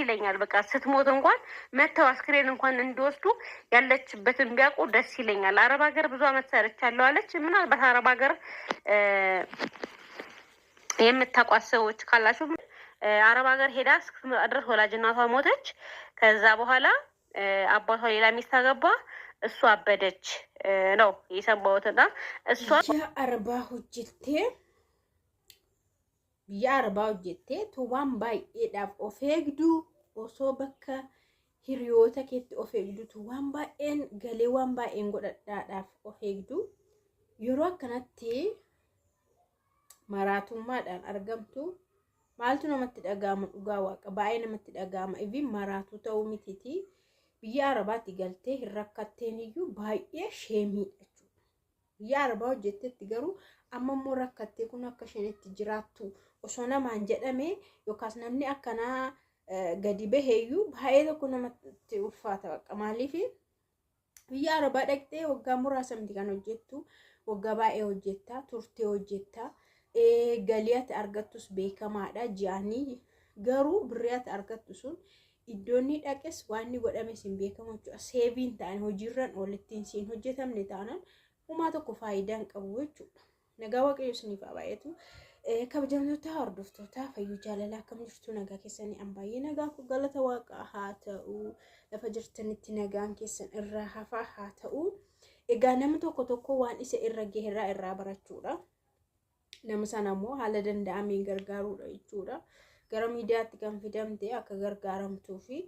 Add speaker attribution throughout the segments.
Speaker 1: ይለኛል። በቃ ስትሞት እንኳን መተው አስክሬን እንኳን እንዲወስዱ ያለችበትን ቢያውቁ ደስ ይለኛል። አረብ ሀገር ብዙ አመት ሰርቻለሁ አለች። ምናልባት አረብ ሀገር የምታውቋት ሰዎች ካላችሁ አረብ ሀገር ሄዳ እስክትመጣ ድረስ ወላጅ እናቷ ሞተች። ከዛ በኋላ አባቷ ሌላ ሚስት አገባ። እሱ አበደች ነው የሰማሁትና እሷ
Speaker 2: Biyya Arabaa hojjettee biyya Arabaa hojjettee waan baay'eedhaaf of eegdu, osoo bakka hiriyoota keetti of eegdutu waan baay'een galee waan baay'een godhadhaadhaaf of eegdu, yeroo akkanatti maraatummaadhaan argamtu maaltu namatti dhaga'ama? Dhugaa Waaqa, baay'ee namatti dhaga'ama. Ifi maraatuu ta'uu mitiiti, biyya Arabaatti galtee hin rakkatteen iyyuu baay'ee sheemiidha jechuudha. Biyya Arabaa hojjettetti garuu amma immoo rakkattee kun akka isheen itti jiraattu osoo namaan jedhame yookaas namni akkanaa gadi baheeyyuu baay'ee tokko namatti ulfaata bakka. Maaliif? Biyya Arabaa dhaqxee waggaa muraasa miti kan hojjettu, waggaa baay'ee hojjettaa turtee hojjettaa, galii ati argattus beekamaadha ji'anii, garuu birrii ati argattu sun iddoon inni dhaqes waan inni godhames hin beekamu jechuudha. Seeviin ta'an hojiirran oolittiin siin hojjetamne taanaan homaa tokko faayidaa hin qabu jechuudha. Nagaa Waaqayyo isiniif haa baay'atu. Kabajamtoota hordoftoota Fayyuu Jaalalaa, akkam jirtu? Nagaa keessanii? An baay'ee nagaa, galata Waaqaa haa ta'u. Lafa jirtanitti nagaan keessan irraa hafaa haa ta'u. Egaa nama tokko tokko waan isa irra gahe irraa barachuudha. Nama sana immoo haala danda'ameen gargaaruudha jechuudha. Gara miidiyaatti kan fidamte akka gargaaramtuu fi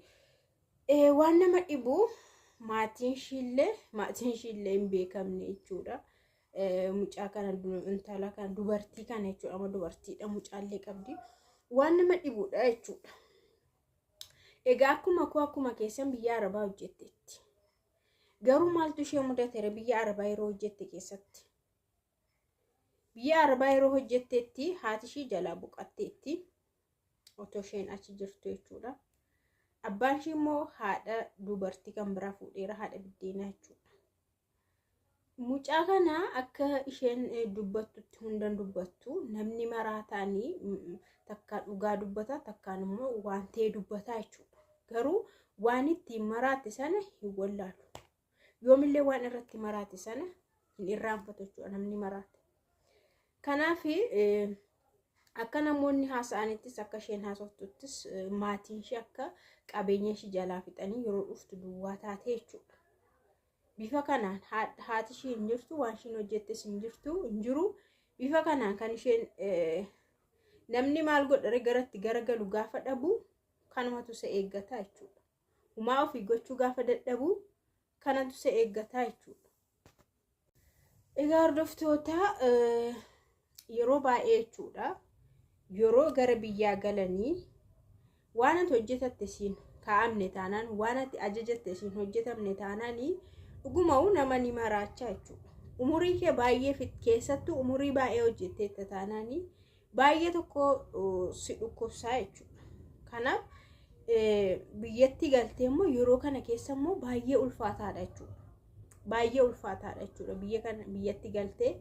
Speaker 2: waan nama dhibu maatiin ishiillee hin beekamne jechuudha. Mucaa kana, intala kana, dubartii kana jechuudha. Amma dubartiidha, mucaallee qabdi. Waan nama dhibudha jechuudha. Egaa akkuma koo akkuma keessan biyya Arabaa hojjetteetti. Garuu maaltu ishee mudateera biyya Arabaa yeroo hojjette keessatti? Biyya Arabaa yeroo hojjetteetti haati ishii jalaa boqotteetti. Otoo isheen achi jirtu jechuudha. Abbaan ishii immoo haadha dubartii kan biraa fuudheera, haadha biddeenaa jechuudha. Mucaa kana akka isheen dubbattutti hundan dubbattu, namni maraataanii takka dhugaa dubbata, takkaan immoo waan ta'e dubbataa jechuudha. Garuu waan ittiin maraate sana hin wallaalu. Yoomillee waan irratti maraate sana hin irraanfatu jechuudha namni maraate. Kanaaf akka namoonni haasa'anittis, akka isheen haasoftuttis, maatiin ishee akka qabeenya ishee jalaa fixanii yeroo dhuftu duwwaa taate jechuudha. Bifa kanaan haati ishee hin jirtu, waan isheen hojjettes hin jirtu, hin jiru. Bifa kanaan kan isheen namni maal godhare garatti garagalu gaafa dhabu kanumatu isa eeggataa jechuudha. Humaa ofii gochuu gaafa dadhabu kanatu isa eeggataa jechuudha. Egaa hordoftoota, yeroo baay'ee jechuudha, yeroo gara biyyaa galanii waan ati hojjetatte siin kaa'amne taanaan, waan ati ajajatte siin hojjetamne taanaanii, dhuguma'uu nama ni maraachaa jechuudha. Umurii kee baay'ee, keessattuu umurii baay'ee hojjetteetta taanaanii, baay'ee tokko si dhukkubsaa jechuudha. Kanaaf biyyatti galtee immoo yeroo kana keessa immoo baay'ee ulfaataadha jechuudha. Baay'ee ulfaataadha jechuudha. Biyya kana biyyatti galtee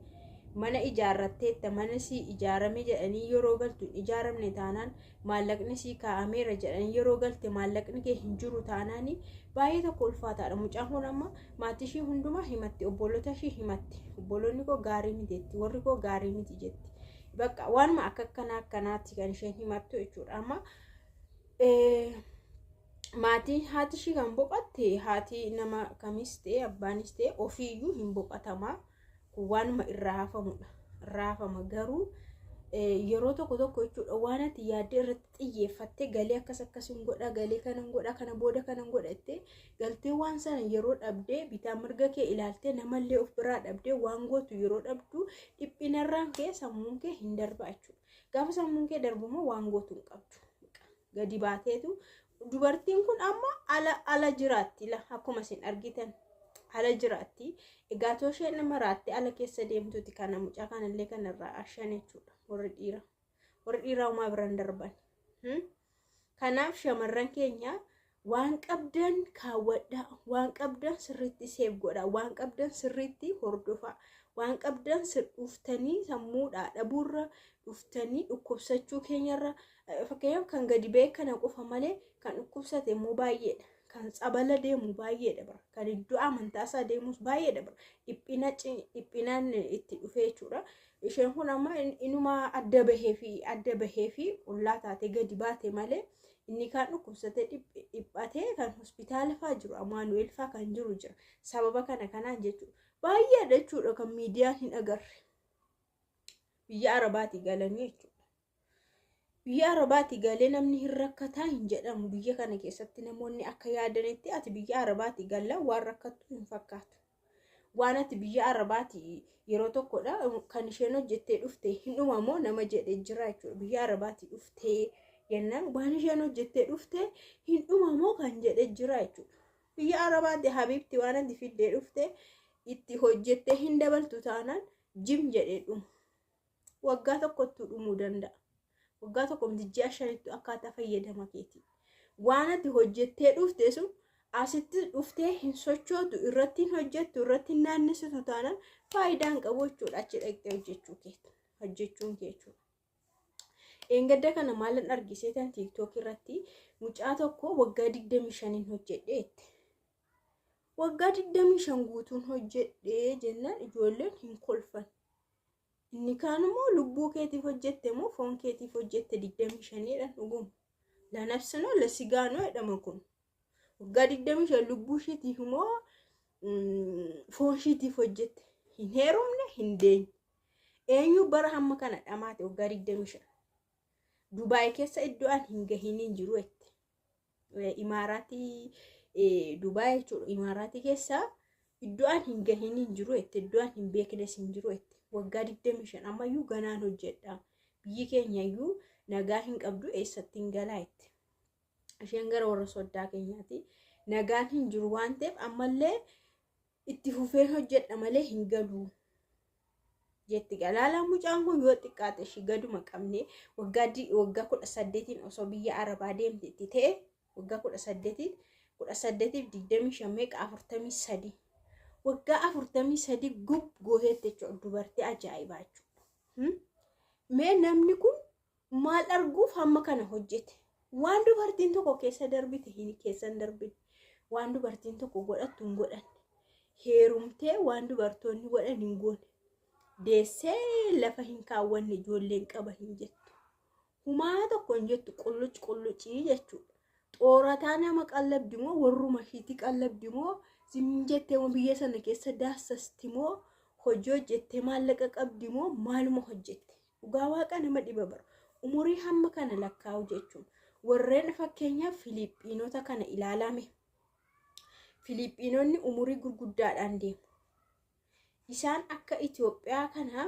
Speaker 2: mana ijaarratteetta, mana sii ijaarame jedhanii yeroo galtu hin ijaaramne taanaan, maallaqni sii kaa'ameera jedhanii yeroo galte maallaqni kee hin jiru taanaan, baay'ee tokko ulfaataadha. Mucaan kun amma maatii ishii hundumaa himatti, obbolota ishii himatti. Obboloonni koo gaarii miti jetti, warri koo gaarii miti jetti. Bakka waanuma akka akkanaa akkanaatti kan isheen himattu jechuudha. Amma maatiin haati ishii kan boqotte, haati nama kamis ta'e abbaanis ta'e ofiiyyuu hin boqotamaa. Kun waanuma irraa hafamudha. Irraa hafama, garuu yeroo tokko tokko jechuudha, waan ati yaaddee irratti xiyyeeffattee galee akkas akkasiin godha, galee kanan godha, kana booda kanan godha jettee galtee waan sana yeroo dhabdee, bitaa mirga kee ilaaltee namallee of biraa dhabdee, waan gootu yeroo dhabdu, dhiphinarraan kee sammuun kee hin darba jechuudha. Gaafa sammuun kee darbu immoo waan gootu hin qabdu. Gadi baateetu dubartiin kun amma ala jiraatti, akkuma isin argitan ala jiraatti. Egaa too isheen maraatte ala keessa deemtuuti kana mucaa kanallee kanarraa ashan jechuudha warri dhiiraa. Warri dhiiraa homaa biraan darban. Kanaaf shamarran keenya, waan qabdan kaawwadhaa, waan qabdan sirriitti save godhaa, waan qabdan sirriitti hordofaa. Waan qabdan dhuftanii sammuudhaa dhabuurra dhuftanii dhukkubsachuu keenyarra, fakkeenyaaf kan gadi ba'e kana qofa malee kan dhukkubsate immoo baay'eedha. Kan tsabala deemu baay'eedha bara. Kan iddoo amantaasaa deemus baay'eedha bara. Dhiphina dhiphinaan itti dhufee jechuudha. Isheen kun amma inuma adda bahee fi adda bahee fi qullaa taatee gadi baate malee inni kaan dhukkubsatee dhiphatee kan hospitaala fa'aa jiru, Amaanu'eel fa'aa kan jiru jira. Sababa kana kanaan jechuudha. Baay'eedha jechuudha kan miidiyaan hin agarre. Biyya Arabaatii galanii jechuudha. Biyya Arabaatii galee namni hin rakkataa hin jedhamu. Biyya kana keessatti namoonni akka yaadanitti ati biyya Arabaatii galla waan rakkattu hin fakkaatu. Waan ati biyya Arabaatii yeroo tokkodha kan isheen hojjettee dhufte hin dhumamoo nama jedhee jira jechuudha. Biyya Arabaatii dhuftee jennaan waan isheen hojjettee dhufte hin dhumamoo kan jedhee jira jechuudha. Biyya Arabaatti habiibti waan ati fiddee dhufte itti hojjettee hin dabaltu taanaan jim jedhee dhuma. Waggaa tokkottuu dhumuu danda'a. Waggaa tokko miti, ji'a 5ttu akkaataa fayyadama keetii. Waan ati hojjettee dhufte sun asitti dhuftee hin sochootu, irratti hin hojjettu, irratti hin naannessitu taanaan faayidaan qabu jechuudha achi dhaqxee hojjechuu keeti. Hojjechuun kee jechuudha. Eengadda kana maalan argiseetan TikTok irratti mucaa tokko waggaa 25 hojjedhee jette. Waggaa 25 guutuun hojjedhee jennaan ijoolleen hin kolfan. Inni kaan immoo lubbuu keetiif hojjette moo foon keetiif hojjette 25dha dhuguma. Lanabsinoo lasigaanoo jedhama kun. Waggaa 25 lubbuu isheetiif immoo foon isheetiif hojjette. Hin heerumne, hin deenye. Eenyu bara hamma kana dhamaate waggaa 25? Dubaay keessa iddoo an hin gahin hin jiru jette. Imaaraatii Dubaay jechuudha. Imaaraatii keessa iddoo an hin gahin hin jiru jette. Iddoo an hin beeknes hin jiru jette. Waggaa 25 ammayyuu ganaan hojjedha. Biyyi keenya iyyuu nagaa hin qabdu, eessatti hin galaa jette. Isheen gara warra soddaa keenyaati. Nagaan hin jiru waan ta'eef ammallee itti fufeen hojjedha malee hin galu jetti. Galaalaan mucaan kun yoo xiqqaate ishii gaduma qabne waggaa 18n osoo biyya Arabaa deemte itti ta'e, waggaa 18n, 18f 25 meeqa? 43. Waggaa 43 gub gooteetti jechuudha, dubartii ajaa'ibaa jechuudha. Mee namni kun maal arguuf hamma kana hojjete? Waan dubartiin tokko keessa darbite hin keessa hin darbine. Waan dubartiin tokko godhattu hin godhanne. Heerumtee waan dubartoonni godhan hin goone. Deessee lafa hin kaawwanne, ijoolleen qaba hin jettu. Humaa tokko hin jettu, qulluc qullucii jechuudha. Xoorataa nama qallabdi moo warruma ishiitii qallabdi moo zim jettee moo biyya sana keessa daassasti moo hojii hojjettee maallaqa qabdi moo maaluma hojjette? Dhugaa waaqa nama dhiba bara. Umurii hamma kana lakkaa'u jechuun warreen fakkeenyaaf Filiippiinota kana ilaalame. Filiippiinonni umurii gurguddaadhaan deemu. Isaan akka Itoophiyaa kana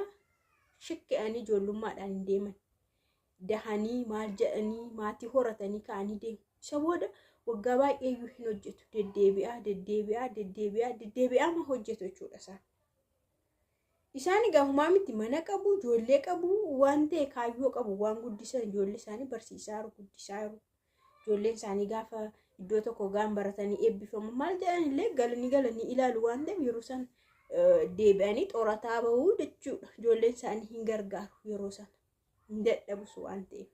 Speaker 2: shikke'anii ijoollummaadhaan hin deeman. Dahanii maal jedhanii maatii horatanii ka'anii deemu. Isa booda waggaa baay'ee iyyuu hin hojjetu. Deddeebi'aa deddeebi'aa deddeebi'aa deddeebi'aa ma hojjetu jechuudha isaan. Isaan egaa humaa miti, mana qabu, ijoollee qabu, waan ta'e kaayyoo qabu, waan guddisan ijoollee isaanii barsiisaa jiru, guddisaa jiru. Ijoolleen isaanii gaafa iddoo tokko gaan baratanii eebbifamu maal jedhan illee galanii galanii ilaalu waan ta'eef yeroo isaan deebi'anii xorataa bahuu jechuudha. Ijoolleen isaanii hin gargaaru yeroo sana. Hin dadhabus waan ta'eef.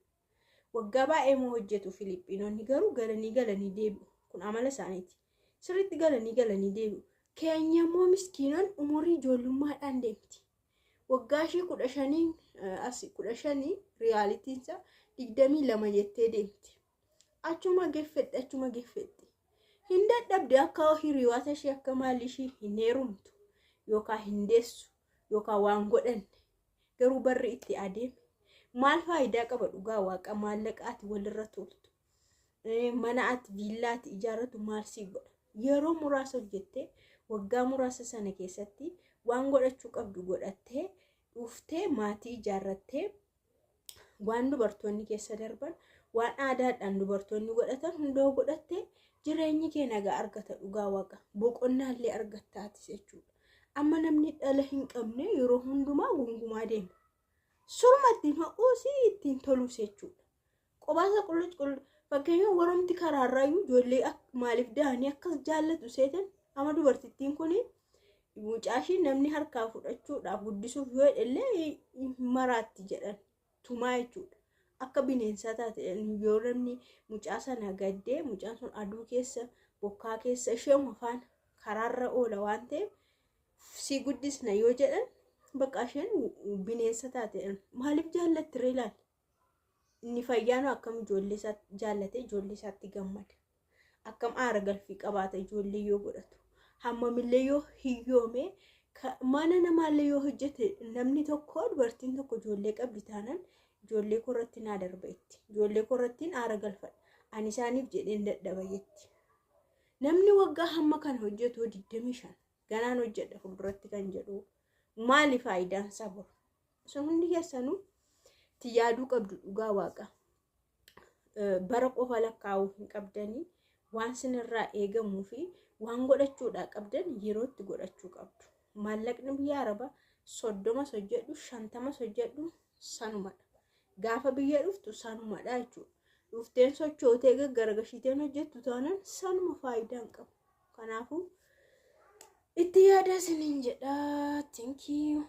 Speaker 2: Waggaa baay'ee moo hojjetu Filiippiinonni garuu galanii galanii deebi'u. Kun amala isaaniiti. Sirriitti galanii galanii deebi'u. Keenya immoo miskiinon umurii ijoollummaadhaan deemti. Waggaa ishii 15 as 15 riyaalitiinsa 22 jettee deemti. Achuma geffetti, achuma geffetti. Hin dadhabde, akka hiriyoota ishee akka maalli ishii hin heerumtu yookaan hin deessu yookaan waan godhanne garuu barri itti adeeme. Maal faayidaa qaba dhugaa waaqa maallaqa ati walirra tuultu? Mana ati viillaa ati ijaarratu maal sii godha? Yeroo muraasa hojjettee waggaa muraasa sana keessatti waan godhachuu qabdu godhattee dhuftee maatii ijaarrattee waan dubartoonni keessa darban, waan aadaadhaan dubartoonni godhatan hundoo godhattee jireenyi kee nagaa argata, dhugaa waaqa boqonnaallee argattaatis jechuudha. Amma namni dhala hin qabne yeroo hundumaa gungumaa deema. Surma ittiin ho'uusi ittiin tolus jechuudha. Qobaasa qulluc qulluc fakkeenyaaf waromti karaarraayyuu ijoollee maaliif dahanii akkas jaallatu seetan? Amma dubartittiin kun Mucaa ishii namni harkaa fudhachuudhaaf guddisuuf yoo illee maraatti jedhan tumaa jechuudha. Akka bineensaa taate yoo namni mucaa sana gaddee, mucaan sun aduu keessa, bokkaa keessa, ishee faana karaarra oola waan ta'eef, si guddisna yoo jedhan bakka isheen bineensa taate. Maaliif jaallatti ree ilaali? Inni fayyaanoo akkam ijoollee isaa jaallate, ijoollee isaatti gammada. Akkam aara galfii qabaata ijoollee yoo godhatu. Hammamillee yoo hiyyoome, mana namaallee yoo hojjete, namni tokko, dubartiin tokko ijoollee qabdi taanaan, ijoollee korratti naa darba jetti. Ijoollee korrattiin aara galfadha. Ani isaaniif jedheen dadhaba jetti. Namni waggaa hamma kana hojjetu 25 ganaan hojjedha fuulduratti kan jedhu maali faayidaan isaa boru? Sun hundi keessanuu itti yaaduu qabdu, dhugaa waaqa. Bara qofa lakkaa'uu hin qabdanii, waan sinirraa eegamuu fi waan godhachuudhaa qabdan yerootti godhachuu qabdu. Maallaqni biyya Arabaa 30 hojjedhu, 50 hojjedhu, sanumadha. Gaafa biyya dhuftu sanumadha jechuudha. Dhufteen sochootee gaggaragashiiteen hojjettu taanaan sanuma, faayidaa hin qabu. Kanaafuu itti yaada isiniin jedha. Thank you.